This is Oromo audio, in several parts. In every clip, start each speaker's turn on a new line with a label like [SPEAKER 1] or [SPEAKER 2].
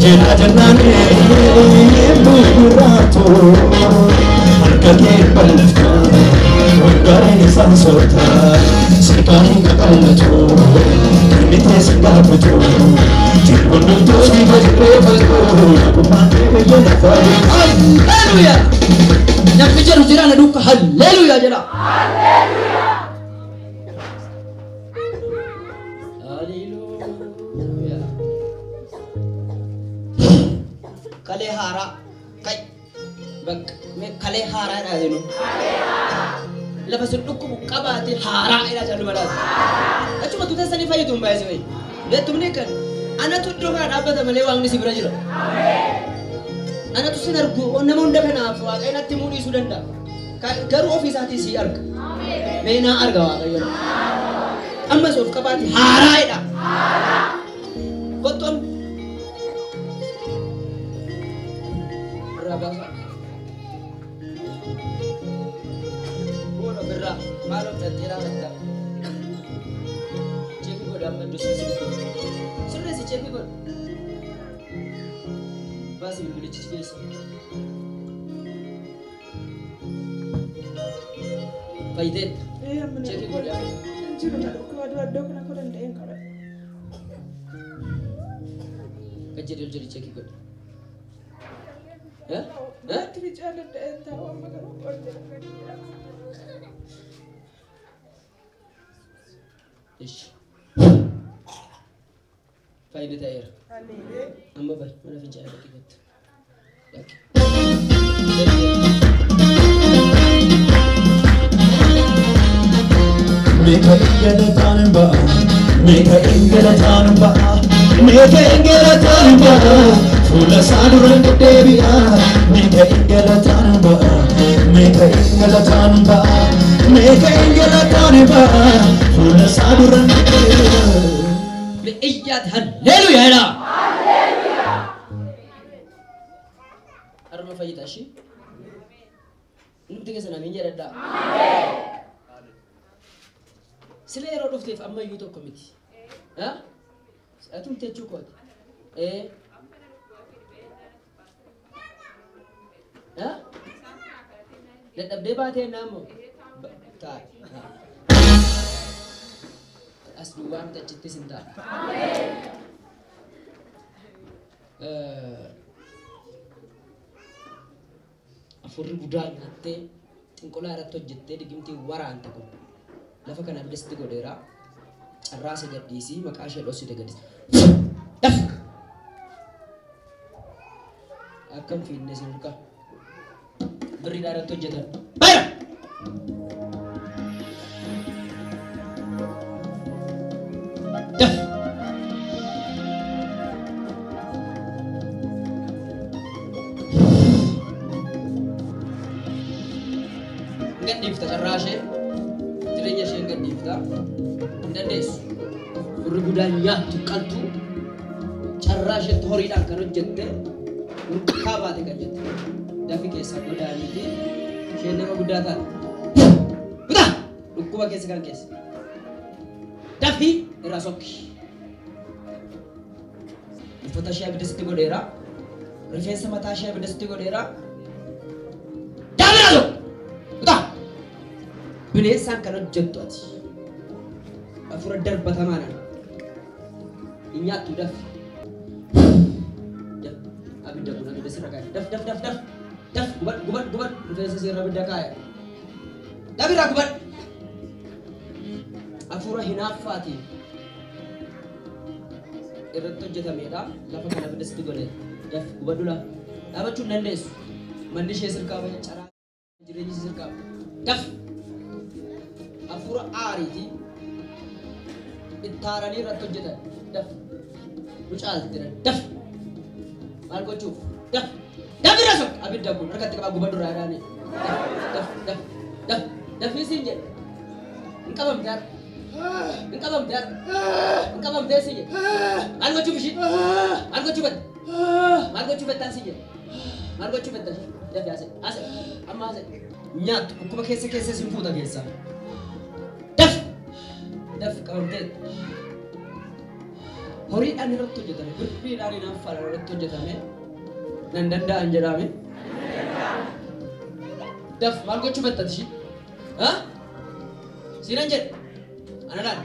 [SPEAKER 1] Jira jennaan bu'uuraatu harka kee bal'ifta waggaareen isaan soorta sirkaan qaqallatu hirmitee si gaafatu jirgundumtuu si gadi reeffatu nagummaan kee biyya lafaa.
[SPEAKER 2] Halleluuyaa! Namni jedhu jira na duuka halleluuyaa jedha. Halleluuyaa! Kalee haaraa kai bakka mee kalee haaraa jedhaa jennu. Lafa sun dhukkubu qabaate haaraa jedhaa jedhu madaala. Achuma tuuta sanii fayyadu hin baay'isee fayyadu. Beektumni kan anatu iddoo kana dhaabbata malee waaqni si bira jira. Anatu sin argu nama hunda kanaaf waaqayyo natti himuu dhiisuu danda'a. Garuu ofii isaatii si arga. Mee naa arga waaqayyo. Ammas of qabaate haaraa jedha. Kottu amma. Irraa baasaa. Booda birraa maal of dhadheeraa gaddaa. Check godhi amma iddoo sirreessi godhi. Sirreessi check godhi. Baasi bilbilichi keessa. Fayyiteetta.
[SPEAKER 3] Amma
[SPEAKER 2] Check godhi amma.
[SPEAKER 3] Jiru na dhukkuba dura iddoo kana koo danda'een qaba.
[SPEAKER 2] Gad jedhi ol jedhi check godhi. Eh? Eh?
[SPEAKER 3] Duratti ficaa danda'een taa'u amma garuu ol jedha gadi jedha.
[SPEAKER 2] Ishi. Fayyina ta'eera. Amma bari mana fincaanii dhaqii kottu. Dhaqi.
[SPEAKER 1] Meeqa galataan ba'a, meeqa galataan ba'a, meeqa galataan ba'a, fuula isaa duran deddeebi'a. Meeqa galataan ba'a, meeqa galataan ba'a, meeqa galataan ba'a, fuula isaa duran deddeebi'a.
[SPEAKER 2] Iyyaat halleluuyaa jedha. Harma fayyita ishii. Numti keessan amiin jedhadhaa. Sila yeroo dhufteef amma iyyuu tokko miti. Atumte jechuu kooti. Ee. Dadhabdee baatee naammoo. Taa'e. As duwwaa miti achittis hin ta'a. Afurri budaa nyaattee xinqolaa irratti hojjettee digimtii waraante kun lafa kana abidasti godheera. Carraa isa gadhiisii maqaa ishee dhoosite gadhiisi. Daf! Akkam fiinne sin harkaa. Birriidhaa irratti hojjetan. Bayra! Daf! Hin gadhiifta carraa ishee. Jireenya ishee hin gadhiifta. Hin dandeessu. Furri gudaan nyaattu qaltu carraa isheetti horiidhaan kan hojjette urkaa baate kan jette. Dafi keessaa godaaniiti isheen nama guddaa taate. Kutaa! Dhukkuba keessa kan keessa. Dafi irraa sokki. Uffata ishee abiddasitti godheera. Rifeensa mataa ishee abiddasitti godheera. Dafi irraa sokki! Kutaa! Bineensaan kan hojjettu ati. Afura darbatamaadhaan. Hin nyaattu dafi. Daf. Abidda kun abidda sirra kaa'e. Daf daf daf daf. Daf gubadhu gubadhu gubadhu. Rifeensa sirra abidda kaa'e. Daf irraa gubadhu. Afura hinaaffaatiin irratti hojjetamedha. Lafa kana abidda sitti godhe. Daf gubadhu lafa. Dhaabachuu hin dandeessu. Manni ishee sirkaa bahee caraa jireenyi ishee sirkaa bahee. Daf. Afura aariiti. Ittaaranii irratti hojjetan. Daf. Nu caaltira. Daf. Maal gochuuf? Daf. Daf irra sok. Abidda kun harkatti qabaa gubadhu irraa jedhaanii. Daf. Daf. Daf. Daf. Dafii siin jedhe. Hin qabamte har'a. Hin qabamte har'a. Hin qabamtee siin jedhe. Maal gochuuf ishii? Maal gochuu fette? Maal gochuu fettaan siin jedhe? Maal gochuu fetta ishii? Dafi haasa'e. Haasa'e. Amma haasa'e. Nyaattu dhukkuba keessa keessa sin fuuta keessaa. Daf. Daf qabamtee. Horiidhaan irratti hojjetame, birriidhaan hinaaffaan irratti hojjetame, nan danda'an jedhame. Daf maal gochuu fettati ishii? Siinan jedhe ana laal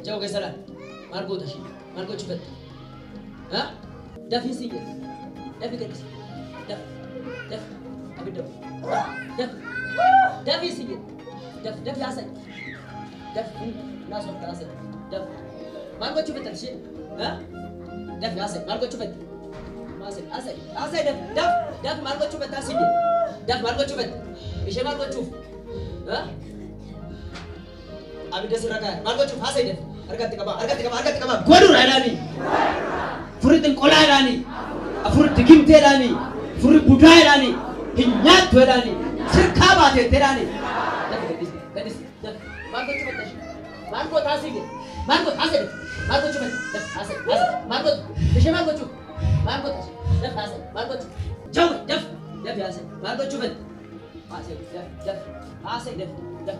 [SPEAKER 2] jahu keessa laal maal goota ishii? Maal gochuu fetta? Dafii siin jedhe dafi gaddisi daf daf abidda daf dafii siin jedhe daf daf haasa'i daf naasoo haasa'i daf maal gochuu fettati ishii? Daf haasa'i maal gochuu fetta? Haasa'i haasa'i haasa'i daf daf daf maal gochuu fetta siin jedhe daf maal gochuu fetta? Ishee maal gochuuf? Abidda sirra kaa'e maal gochuuf? Haasa'i daf harkatti qabaa harkatti qabaa harkatti qabaa godhuudha jedhaanii furri xinqolaa jedhaanii afurri digimtee jedhaanii furri budaa jedhaanii hin nyaattu jedhaanii sirkaa baateette jedhaanii daf gadhisi gadhisi daf maal gochuu fetta ishee? Maal goota haasii jedhe maal goota haasa'e daf maal gochuu fetta? Daf haasa'e haasa'e maal goota ishee maal gochuuf? Maal goota ishee? Daf haasa'e maal gochuu? Jawwe daf daf haasa'e maal gochuu fetta? Haasa'e daf daf haasa'e daf daf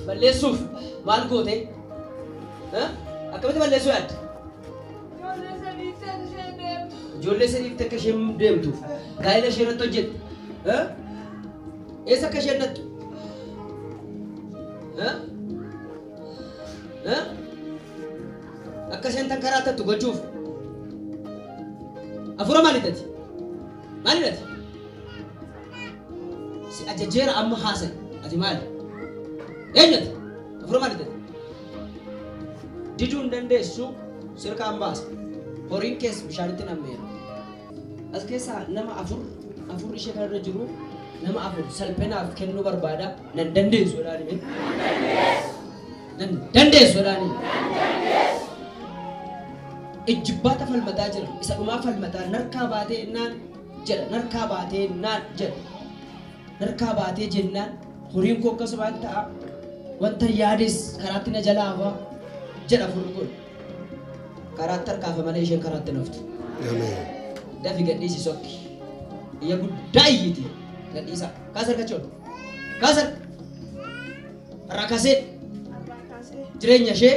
[SPEAKER 2] balleessuuf maal goote? Akkamitti balleessuu yaadde? Ijoollee sadiif akka isheen deemtuuf gaa'ela ishee irratti hojjette. Eessa akka isheen nattu? Akka isheen tankaraatattu gochuuf. Hafuura maaliidhati? Maaliidhati? Si ajajeera amma haasa'i. Ati maali? Eenyuti? Hafuura maaliidhati? Diduu hin dandeessu sirkaan baasa. Horiin kees bishaanitti nammeera. As keessaa nama afur ishee kanarra jiru nama afur salphinaaf kennuu barbaada. Nan dandeessu jedhaani. Nan dandeessu jedhaani. Ijjibbaata falmataa jira. Isa dhumaa falmataa narkaa baatee naan jedha. Narkaa baatee naan jedha. Narkaa baatee jennaan horiin koo akkasumaan ta'a. Wanta yaades karaatti na jalaa hafa jedha furri kun. Karaatti harkaafa malee isheen karaatti naftu. Dafi gadhiisi sokki. Iyya guddaa iyyiti. Gadhiisa. Kaas harka choon. Kaas harka. Har'a kaasee jireenya ishee,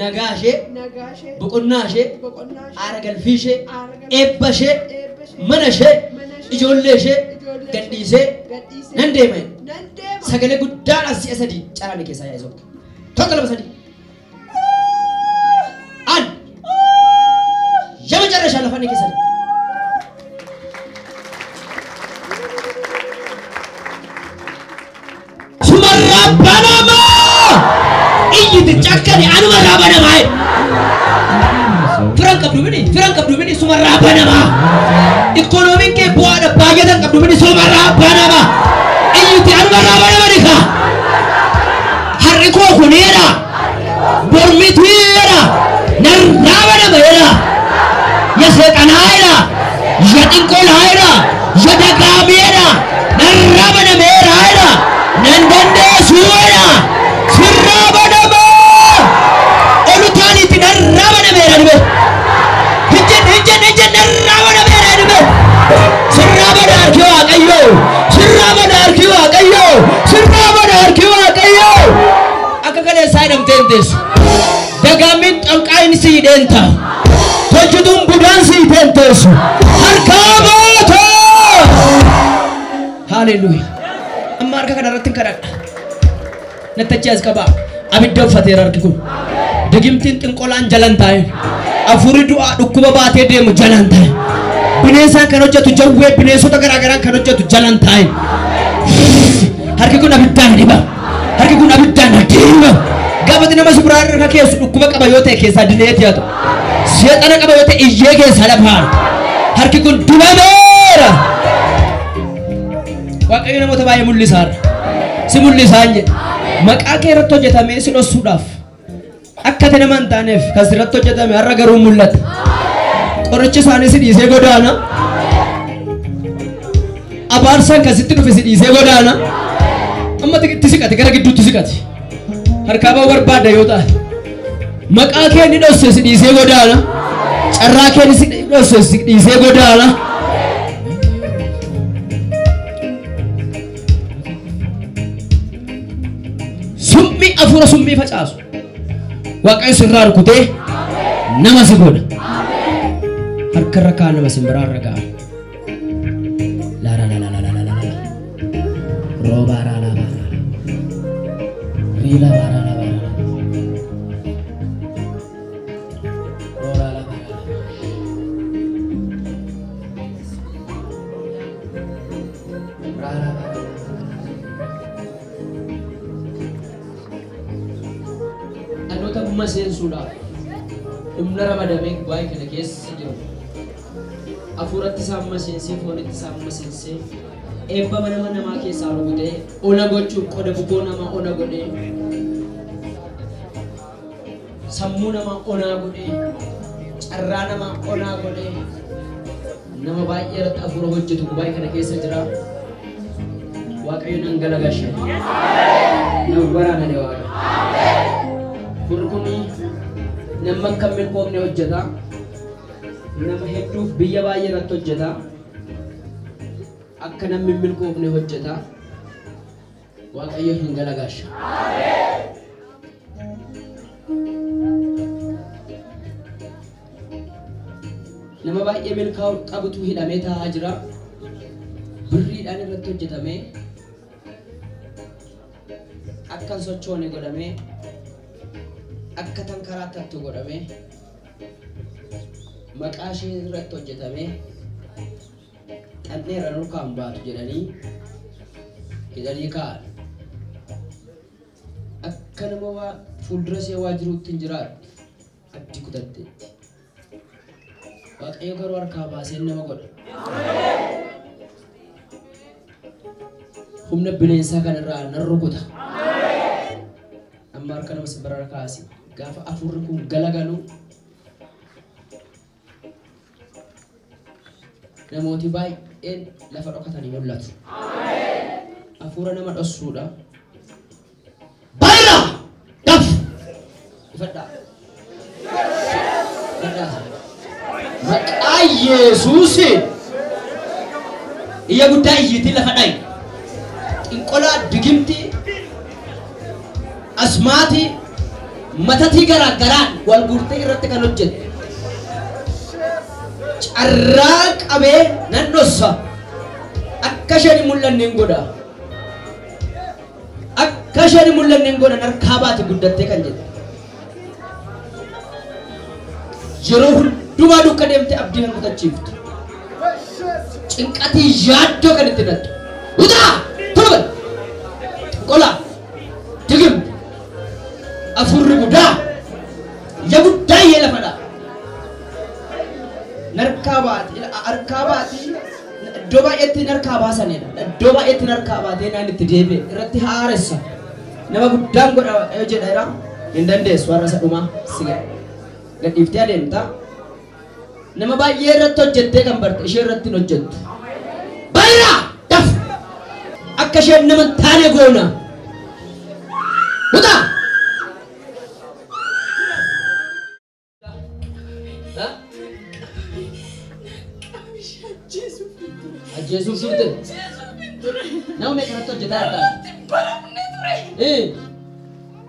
[SPEAKER 2] nagaa ishee, boqonnaa ishee, aara galfii ishee, eebba ishee, mana ishee, ijoollee ishee gadhiisee nan deema. Sagalee guddaadhaan si'a sadii caraan keessaa yaa'e sokki. 1 2 3 አንድ የመጨረሻ ለፈኔ ከሰለ ሱመራ ባናማ እይት ጨከኒ አንመራ ባናማ ፍራን ቀብዱ ምን ፍራን ቀብዱ ምን ሱመራ ባናማ ኢኮኖሚን ከ ቡአደ ባየተን ቀብዱ ምን ሱመራ ባናማ እይት አንመራ ባናማ ዲካ ሀሪኮ ኩኔራ ቦርሚቱ ይራ ነራበነ በራ የሰይጣን ኃይል የጥንቆላ ኃይል የደጋሚ ኃይል ነራበነ በራ ኃይል ነንደንደሱ ኃይል ስራበነ ኦሉታኒት ነራበነ በራ ድበ ህጀን ህጀን ህጀን ነራበነ በራ ድበ ስራበነ አርኪዋ ቀዮ ስራበነ አርኪዋ ቀዮ ስራበነ አርኪዋ ቀዮ አከከለ ሳይደም ቴንቴስ ደጋሚን ጠንቃይን ሲደንታ ቶጅቱን ቡዳን ሲደንተሱ harkaa baatoo ሃሌሉያ amma harka kana irratti kadhadha nattachi as qaba abidda uffateera harki kun digimtiin xinqolaan jalan taa'e afurri du'aa dhukkuba baatee deemu jalan taa'e bineensaan kan hojjetu jawwee bineensota garaagaraan kan hojjetu jalan taa'e harki kun abiddaan diba harki kun abiddaan diba gaafati nama si biraa irra keessu dhukkuba qaba yoo ta'e keessaa dineeti haa ta'u seexana qaba yoo ta'e iyyee keessaa lafaara harki kun dibameera Waaqayyo namoota baay'ee mul'isaadha si mul'isaan jedhe maqaa kee irratti hojjetamee si dhossuudhaaf akka ati nama hin taaneef kan sirratti hojjetame har'a garuu mul'ata qorichi isaanii si dhiisee godaana abaarsaan kan sitti dhufe si dhiisee godaana amma itti siqate gara gidduutti siqate harkaa ba'uu barbaadda yoo ta'e maqaa kee ni dhosse si dhiisee godaana carraa kee ni dhosse si dhiisee godaana summii afuura summii facaasu Waaqayyo sirraa rukutee nama si godha. Harkarra kaa nama simbiraarra ga'a. La la la la la la la la. Rooba ra la ba la. Riila ba ra la ba la. Rooba la ba la. Ra la ba la. Dhaloota maseensuudhaaf humna ramadamee waa'ee kana keessa jiru. Afuuratti isaan maseensee, foonitti isaan maseensee, eebba nama namaa keessaa rukutee, ona gochuuf qoda bukoo namaa ona godhee, sammuu namaa onaa godhee, carraa namaa onaa godhee, nama baay'ee irratti afuura hojjetu waa'ee kana keessa jira. Waaqayyo nan galagasha. Nan waraana de Waaqa. Kun nama akka milkoomne hojjeta. Nama hedduuf biyya baay'ee irratti hojjeta. Akka namni milkoomne hojjeta. Waaqayyo hin galagasha. Nama baay'ee milkaa'u qabutu hidhamee taa'aa jira. Birriidhaan irratti hojjetamee akka hin sochoone godhamee akka tan karaa tattu godhamee maqaa ishee irratti hojjetamee xanneera nurkaan baatu jedhanii hidhanii kaa'an. Akka nama waa fuuldura ishee waa jiruutti hin jiraattu abdii kutatteetti. Waaqayyo garuu harkaa baasee nama godha. Humna bineensaa kanarraa nan rukuta. Amma harka nama simbirarra kaasi. Gaafa afuurri kun galagalu namooti baay'een lafa dhokatanii mul'atu. Afuura nama dhossuudha. Baay'ira! Daf! Ifadhaa. Ifadhaa. Maqaa Yesuusiin iyya guddaa iyyiitiin lafa dhayi. Xinqolaa, digimtii, asmaatii, matatii garaa garaan wal guurtee irratti kan hojjette. Carraa qabee nan dhossa. Akka isheen hin mul'anne hin godha. Akka isheen hin mul'anne hin godha harkaa baate guddattee kan jette. Yeroo hundumaa duukaa deemtee abdii kan kutachiiftu. Cinqatii yaaddoo kan itti nattu. Utaa! Tolban! Xinqolaa! Digimti! Afurri guddaa! Iyya guddaa iyyee lafa dha. Narkaa baati, harkaa baati, iddoo baay'eetti narkaa baasanidha. Iddoo baay'eetti narkaa baatee naan itti deebi'e irratti haaressa. Nama guddaan godha yoo jedheera hin dandeessu har'a isa dhumaa si gad. Gadhiiftee adeemta. Nama baay'ee irratti hojjettee kan barte ishee irratti hin hojjettu. Baay'ira! Daf! Akka isheen nama hin taane goona. Utaa! Ajjeesuuf turte? Nama meeqa irratti hojjetaa jirta?
[SPEAKER 3] Baramne ture.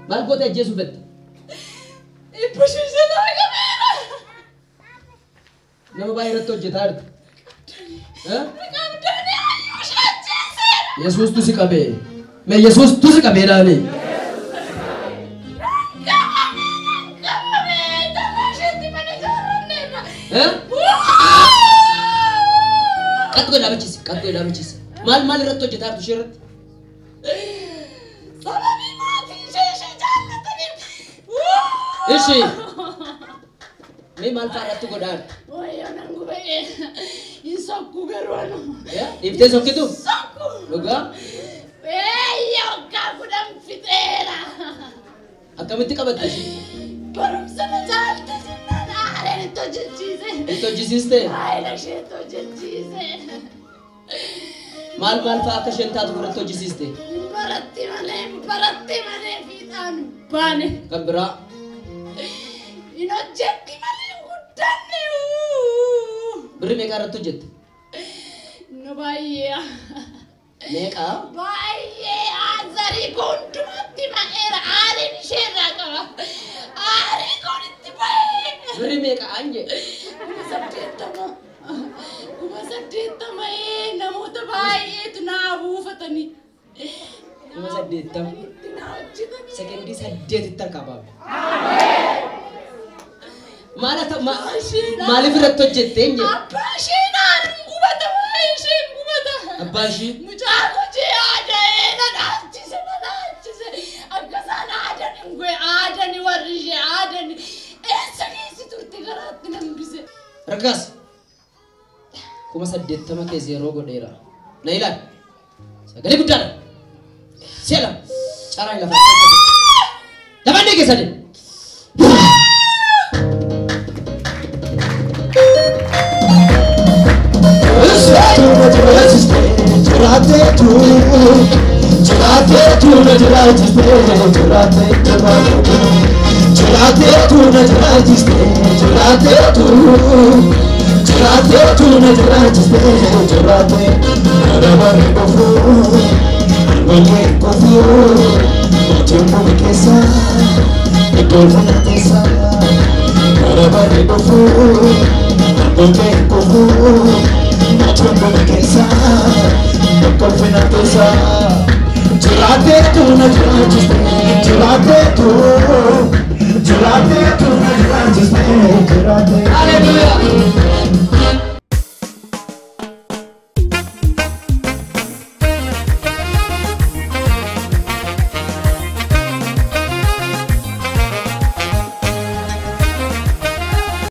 [SPEAKER 2] Maal goote ajjeesuuf jette?
[SPEAKER 3] Ibbashee jalaa qabeera.
[SPEAKER 2] Nama baay'ee irratti hojjetaa jirta.
[SPEAKER 3] Qabdanii hayyuu ishee ajjeeseera.
[SPEAKER 2] Yesuustu si qabee. Mee Yesuustu si qabee dhaani.
[SPEAKER 3] Qabamee tapha isheetti mana ijaarranneerra.
[SPEAKER 2] Qaxxoo dhaabachiisi, qaxxoo dhaabachiisi. Maal maal irratti hojjetaa jirtu ishee irratti?
[SPEAKER 3] Sababii maatii ishee ishee jaallataniif.
[SPEAKER 2] Ishi. Mee maal fa'aa irratti godhaa jirtu?
[SPEAKER 3] Wayyoo nan guba'ee. Hin sokku garuu anu.
[SPEAKER 2] Dhiiftee sokkitu?
[SPEAKER 3] Sokku.
[SPEAKER 2] Dhugaa?
[SPEAKER 3] Eeyya waggaa 10 fixeera.
[SPEAKER 2] Akkamitti qabatte ishee?
[SPEAKER 3] Barumsa na jaalte jennaan aareen itti hojjechiise.
[SPEAKER 2] Itti hojjisiiste?
[SPEAKER 3] Haayila ishee itti hojjechiise.
[SPEAKER 2] Maal maal fa'aa akka isheen taatu irratti hojjisiiste?
[SPEAKER 3] Hin baratti malee, hin baratti malee fiixaan baane.
[SPEAKER 2] Kan biraa?
[SPEAKER 3] Hin hojjetti malee hin guddanne.
[SPEAKER 2] Birri meeqa irratti hojjette?
[SPEAKER 3] Nu baay'ee.
[SPEAKER 2] Meeqa?
[SPEAKER 3] Baay'ee zarii koo hundumatti
[SPEAKER 4] Taa'eera, aariin ishee irraa qaba. Aarii kun itti ba'ee.
[SPEAKER 2] Birri meeqa an jedhe?
[SPEAKER 4] 80,000. 80,000 namoota baay'eetu naa buufatanii.
[SPEAKER 2] 80,000.
[SPEAKER 4] Itti naa hojjetanii.
[SPEAKER 2] Sekendii 8tti harkaa baafne. Maal haa ta'u maaliif irratti hojjette hin jedhe?
[SPEAKER 4] Abbaa ishee naan gubata, waa'ee ishee gubata.
[SPEAKER 2] Abbaa ishee?
[SPEAKER 4] Mucaa hojii aada'ee na dhaachise, na dhaachise. Akka isaan aadan hin goe, aadani warri ishee aadani. Eessa geessi turte garaatti nambise.
[SPEAKER 2] Rakkaas. 80,000 kee zeeroo godheera. Na ilaali. Sagalee guddaadha. Si'a lama. Caraan lafa. Lafa keessa deemu.
[SPEAKER 1] Jiraateetu na jiraachiste, jiraateetu jiraateetu na jiraachiste, jiraateetu jiraateetu na jiraachiste, jiraatee bara barri dhufu albalee kufu mootiin kun keessa iddoo kana keessa bara barri dhufu albalee kufu mootiin kun keessa iddoo kana keessa. Jiraateetu na jiraachiste, jiraateetu jiraateetu na jiraachiste, jiraatee.
[SPEAKER 2] Haleluuyaa.